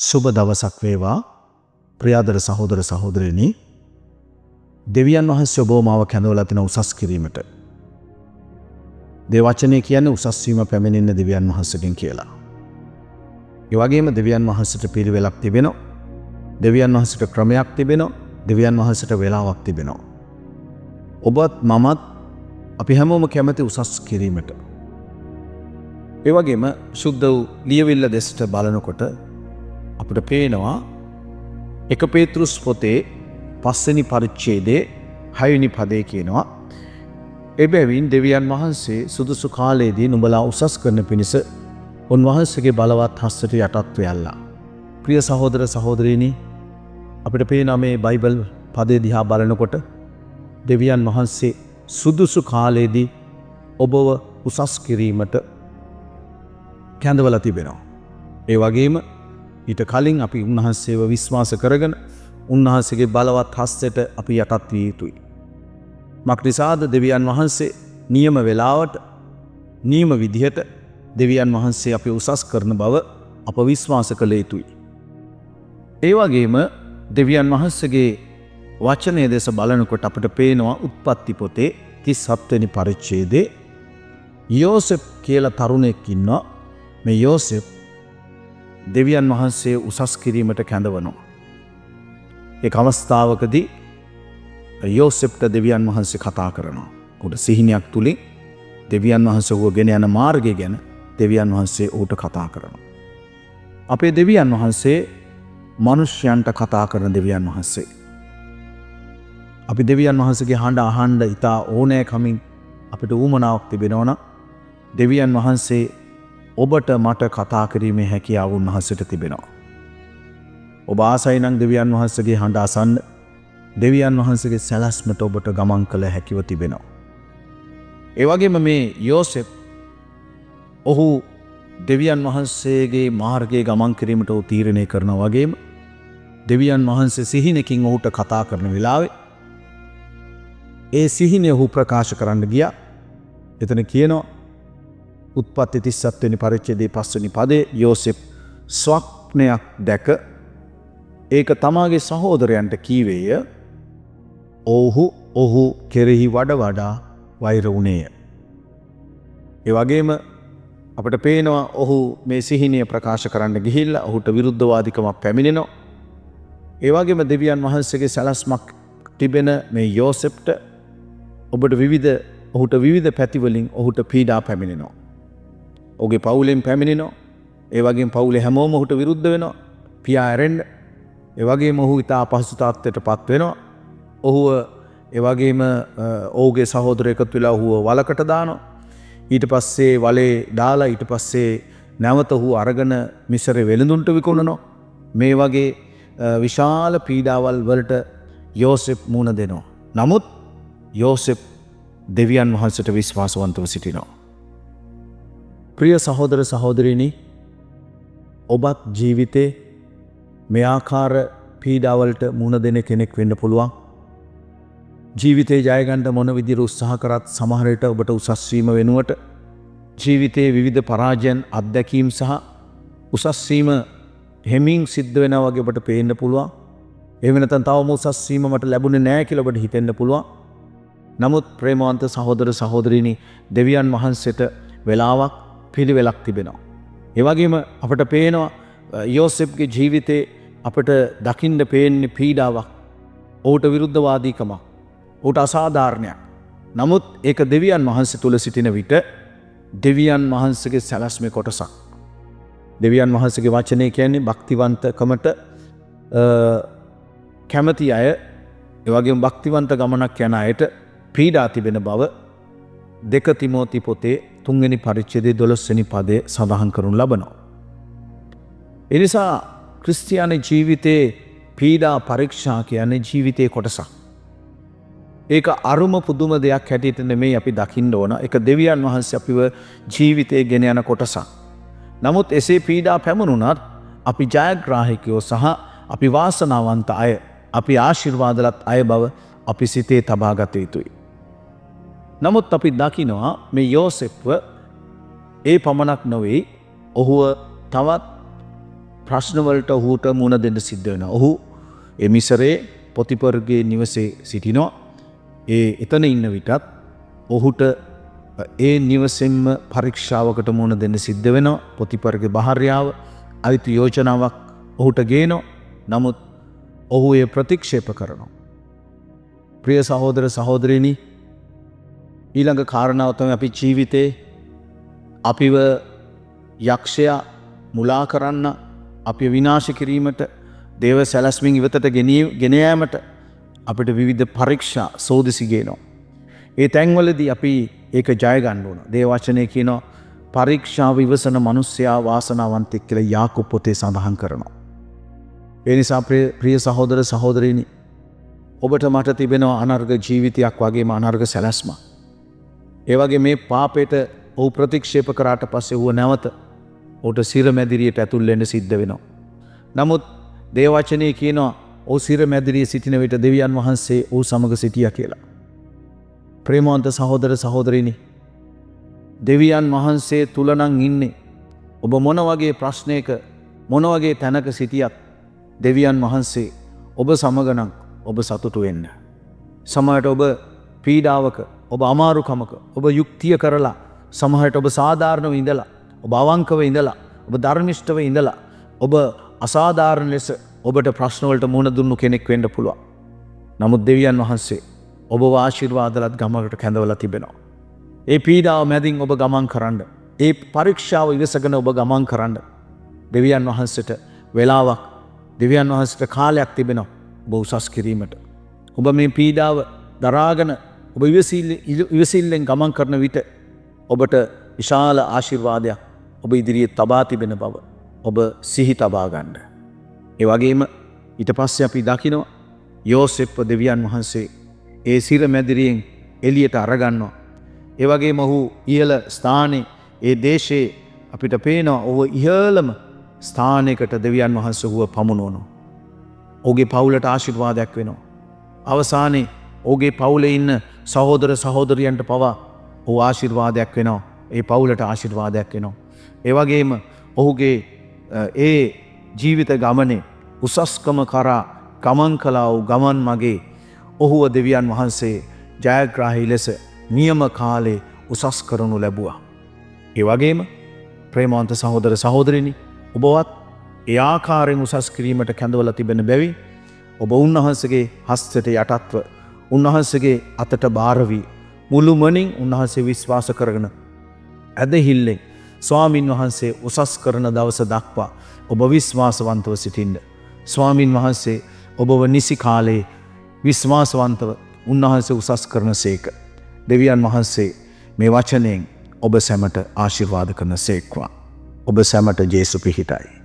සුබ දවසක් වේවා ප්‍රියාදර සහෝදර සහෝදරයනි. දෙවියන් වහන්සේ ඔබව මාව කැඳවලා තින උසස් කිරීමට. දේව වචනය කියන්නේ උසස් වීම පැමිණෙන්නේ දෙවියන් වහන්සේගෙන් කියලා. ඒ වගේම දෙවියන් වහන්සේට පිළිවෙලක් තිබෙනවා. දෙවියන් වහන්සේට ක්‍රමයක් තිබෙනවා. දෙවියන් වහන්සේට වෙලාවක් තිබෙනවා. ඔබත් මමත් අපි හැමෝම කැමති උසස් කිරීමට. ඒ වගේම ශුද්ධ වූ ලියවිල්ල දෙසට බලනකොට අපිට පේනවා 1 පේතෘස් පොතේ 5වෙනි පරිච්ඡේදයේ 6වෙනි පදේ කියනවා, එබැවින් දෙවියන් වහන්සේ සුදුසු කාලයේදී නුඹලා උසස් කරන පිණිස උන්වහන්සේගේ බලවත් හස්තයට යටත් වෙයල්ලා. ප්‍රිය සහෝදර සහෝදරීනි, අපිට පේනවා මේ බයිබල් පදේ දිහා බලනකොට දෙවියන් වහන්සේ සුදුසු කාලයේදී ඔබව උසස් කිරීමට කැඳවලා තිබෙනවා. ඒ වගේම ඊට කලින් අපි උන්වහන්සේව විශ්වාස කරගෙන උන්වහන්සේගේ බලවත් හස්තයට අපි යටත් විය යුතුයි. මක්නිසාද දෙවියන් වහන්සේ නියම වෙලාවට නියම විදිහට දෙවියන් වහන්සේ අපි උසස් කරන බව අප විශ්වාස කළ යුතුයි. ඒ වගේම දෙවියන් වහන්සේගේ වචනය දෙස බලනකොට අපට පේනවා උත්පත්ති පොතේ 37 වෙනි පරිච්ඡේදයේ යෝසෙප් කියලා තරුණයෙක් ඉන්නවා. මේ යෝසෙප් දෙවියන් වහන්සේ උසස් කිරීමට කැඳවනවා. එක් අවස්ථාවකදී යෝසෙප්ට දෙවියන් වහන්සේ කතා කරනවා. ඔහුට සිහිනයක් තුලින් දෙවියන් වහන්සේ ඔහුව ගෙන යන මාර්ගය ගැන දෙවියන් වහන්සේ ඔහුට කතා කරනවා. අපේ දෙවියන් වහන්සේ මනුෂ්‍යයන්ට කතා කරන දෙවියන් වහන්සේ. අපි දෙවියන් වහන්සේගේ හඬ අහන්න ඉතා ඕනෑකමින් අපිට ඌමනාවක් තිබෙනවා නම් දෙවියන් වහන්සේ ඔබට මට කතා කිරීමේ හැකියාව උන්වහන්සේට තිබෙනවා. ඔබ ආසයි නම් දෙවියන් වහන්සේගේ හඬ අසන්න, දෙවියන් වහන්සේගේ සැලැස්මට ඔබට ගමන් කළ හැකිව තිබෙනවා. ඒ වගේම මේ යෝසෙප් ඔහු දෙවියන් වහන්සේගේ මාර්ගයේ ගමන් කිරීමට ඔහු තීරණය කරනවා වගේම දෙවියන් වහන්සේ සිහිනකින් ඔහුට කතා කරන වෙලාවේ ඒ සිහිනය ඔහු ප්‍රකාශ කරන්න ගියා. එතන කියනවා උත්පත්ති 37 වෙනි පරිච්ඡේදයේ 5 වෙනි පදයේ, යෝසෙප් ස්වප්නයක් දැක ඒක තමාගේ සහෝදරයන්ට කීවේය. ඔව්හු ඔහු කෙරෙහි වඩ වඩා වෛර වුණේය. ඒ වගේම අපට පේනවා ඔහු මේ සිහිනය ප්‍රකාශ කරන්න ගිහිල්ලා ඔහුට විරුද්ධවාදිකමක් පැමිණෙනවා. ඒ වගේම දෙවියන් වහන්සේගේ සැලැස්මක් තිබෙන මේ යෝසෙප්ට ඔබට විවිධ ඔහුට විවිධ පැතිවලින් ඔහුට පීඩා පැමිණෙනවා. ඔහුගේ පවුලෙන් පැමිණෙනවා. ඒ වගේම පවුලේ හැමෝම ඔහුට විරුද්ධ වෙනවා. පියා ඇරෙන්න. ඒ වගේම ඔහු ඉතා අපහසු තත්ත්වයට පත් වෙනවා. ඔහුව ඒ වගේම ඔහුගේ සහෝදරයෝ එකතු වෙලා ඔහුව වලකට දානවා. ඊට පස්සේ වලේ දාලා ඊට පස්සේ නැවත ඔහු අරගෙන මිසරේ වෙළඳුන්ට විකුණනවා. මේ වගේ විශාල පීඩාවල් වලට යෝසෙප් මුහුණ දෙනවා. නමුත් යෝසෙප් දෙවියන් වහන්සේට විශ්වාසවන්තව සිටිනවා. ප්‍රිය සහෝදර සහෝදරිනි, ඔබත් ජීවිතේ මේ ආකාර පීඩාවලට මුහුණ දෙන කෙනෙක් වෙන්න පුළුවන්. ජීවිතේ ජයගන්න මොන විදිහට උත්සාහ කරත් සමහර විට ඔබට උසස් වීම වෙනුවට ජීවිතයේ විවිධ පරාජයන් අත්දැකීම් සහ උසස් වීම හෙමින් සිද්ධ වෙනවා වගේ ඔබට පේන්න පුළුවන්. එහෙම නැත්නම් තවම උසස් වීම මට ලැබුණේ නෑ කියලා ඔබට හිතෙන්න පුළුවන්. නමුත් ප්‍රේමවන්ත සහෝදර සහෝදරිනි, දෙවියන් වහන්සේට වෙලාවක් පිළිවෙලක් තිබෙනවා. ඒ වගේම අපට පේනවා යෝසෙප්ගේ ජීවිතේ අපට දකින්න පේන්නේ පීඩාවක්, ඔහුට විරුද්ධවාදීකමක්, ඔහුට අසාධාරණයක්. නමුත් ඒක දෙවියන් වහන්සේ තුල සිටින විට දෙවියන් වහන්සේගේ සැලැස්මේ කොටසක්. දෙවියන් වහන්සේගේ වචනය කියන්නේ භක්තිවන්තකමට කැමති අය, ඒ වගේම භක්තිවන්ත ගමනක් යන අයට පීඩා තිබෙන බව 2 තිමෝති පොතේ 3වෙනි පරිච්ඡේදයේ 12වෙනි පදයේ සඳහන් කරනු ලබනවා. ඒ නිසා ක්‍රිස්තියානි ජීවිතයේ පීඩා පරීක්ෂා කියන්නේ ජීවිතයේ කොටසක්. ඒක අරුම පුදුම දෙයක් හැටියට නෙමෙයි අපි දකින්න ඕන. ඒක දෙවියන් වහන්සේ අපිව ජීවිතේ ගෙන යන කොටසක්. නමුත් එසේ පීඩා පැමුණුනත් අපි ජයග්‍රාහකයෝ සහ අපි වාසනාවන්ත අය, අපි ආශිර්වාදලත් අය බව අපි සිතේ තබා ගත යුතුයි. නමුත් අපි දකිනවා මේ යෝසෙප්ව ඒ පමණක් නොවේ, ඔහුව තවත් ප්‍රශ්නවලට ඔහුට මුහුණ දෙන්න සිද්ධ වෙනවා. ඔහු ඒ මිසරේ පොතිපර්ගේ නිවසේ සිටිනවා. ඒ එතන ඉන්න විටත් ඔහුට ඒ නිවසෙන්ම පරීක්ෂාවකට මුහුණ දෙන්න සිද්ධ වෙනවා. පොතිපර්ගේ භාර්යාව අයුතු යෝජනාවක් ඔහුට ගේනවා. නමුත් ඔහු එය ප්‍රතික්ෂේප කරනවා. ප්‍රිය සහෝදර සහෝදරිනි, ඊළඟ කාරණාව තමයි අපි ජීවිතේ අපිව යක්ෂයා මුලා කරන්න, අපි විනාශ කිරීමට, දේව සැලැස්මින් ඉවතට ගෙන යාමට අපිට විවිධ පරීක්ෂා සෝදිසි ගේනවා. ඒ තැන්වලදී අපි ඒක ජය ගන්න ඕන. දේව වචනය කියනවා පරීක්ෂාව ඉවසන මනුස්සයා වාසනාවන්තෙක් කියලා යාකොබ් පොතේ සඳහන් කරනවා. ඒ නිසා ප්‍රිය සහෝදර සහෝදරිනි, ඔබට මට තිබෙනවා අනර්ග ජීවිතයක් වගේම අනර්ග සැලැස්මක්. ඒ වගේ මේ පාපයට ඔහු ප්‍රතික්ෂේප කරාට පස්සේ ඔහුව නැවත ඔහුට සිර මැදිරියට ඇතුල් වෙන්න සිද්ධ වෙනවා. නමුත් දේව වචනේ කියනවා ඔහු සිර මැදිරියේ සිටින විට දෙවියන් වහන්සේ ඔහු සමග සිටියා කියලා. ප්‍රේමවන්ත සහෝදර සහෝදරිනි, දෙවියන් වහන්සේ තුල නම් ඉන්නේ ඔබ මොන වගේ ප්‍රශ්නයක මොන වගේ තැනක සිටියත් දෙවියන් වහන්සේ ඔබ සමග නම් ඔබ සතුටු වෙන්න. සමහරට ඔබ පීඩාවක, ඔබ අමාරුකමක, ඔබ යුක්තිය කරලා, සමහරට ඔබ සාධාරණව ඉඳලා, ඔබ අවංකව ඉඳලා, ඔබ ධර්මිෂ්ඨව ඉඳලා, ඔබ අසාධාරණ ලෙස ඔබට ප්‍රශ්නවලට මුහුණ දුන්නු කෙනෙක් වෙන්න පුළුවන්. නමුත් දෙවියන් වහන්සේ ඔබව ආශිර්වාදලත් ගමකට කැඳවලා තිබෙනවා. ඒ පීඩාව මැදින් ඔබ ගමන් කරන්න, ඒ පරීක්ෂාව ඉවසගෙන ඔබ ගමන් කරන්න, දෙවියන් වහන්සේට වෙලාවක්, දෙවියන් වහන්සේට කාලයක් තිබෙනවා ඔබ උසස් කිරීමට. ඔබ මේ පීඩාව දරාගෙන ඔබ ඉවසිල්ලෙන් ගමන් කරන විට ඔබට විශාල ආශිර්වාදයක් ඔබ ඉදිරියේ තබා තිබෙන බව ඔබ සිහි තබා ගන්න. ඒ වගේම ඊට පස්සේ අපි දකිනවා යෝසෙප්ව දෙවියන් වහන්සේ ඒ සිර මැදිරියෙන් එළියට අරගන්නවා. ඒ වගේම ඔහු ඉහළ ස්ථානයේ ඒ දේශයේ අපිට පේනවා ඔහු ඉහළම ස්ථානයකට දෙවියන් වහන්සේ ඔහුව පමුණුවනවා. ඔහුගේ පවුලට ආශිර්වාදයක් වෙනවා. අවසානයේ ඔහුගේ පවුලේ ඉන්න සහෝදර සහෝදරියන්ට පවා ඔහු ආශිර්වාදයක් වෙනවා. ඒ පවුලට ආශිර්වාදයක් වෙනවා. ඒ වගේම ඔහුගේ ඒ ජීවිත ගමනේ උසස්කම කරා ගමන් කළා වූ ගමන් මගේ ඔහුව දෙවියන් වහන්සේ ජයග්‍රාහී ලෙස නියම කාලේ උසස් කරනු ලැබුවා. ඒ වගේම ප්‍රේමවන්ත සහෝදර සහෝදරිනි, ඔබවත් ඒ ආකාරයෙන් උසස් කිරීමට කැඳවලා තිබෙන බැවින් ඔබ උන්වහන්සේගේ හස්තයට යටත්ව උන්වහන්සේගේ අතට භාර වී මුළුමනින් උන්වහන්සේ විශ්වාස කරගෙන ඇදහිල්ලෙන් ස්වාමින් වහන්සේ උසස් කරන දවස දක්වා ඔබ විශ්වාසවන්තව සිටින්න. ස්වාමින් වහන්සේ ඔබව නිසි කාලයේ විශ්වාසවන්තව උන්වහන්සේ උසස් කරන සේක. දෙවියන් වහන්සේ මේ වචනයෙන් ඔබ සැමට ආශිර්වාද කරන සේක්වා. ඔබ සැමට ජේසු පිහිටයි.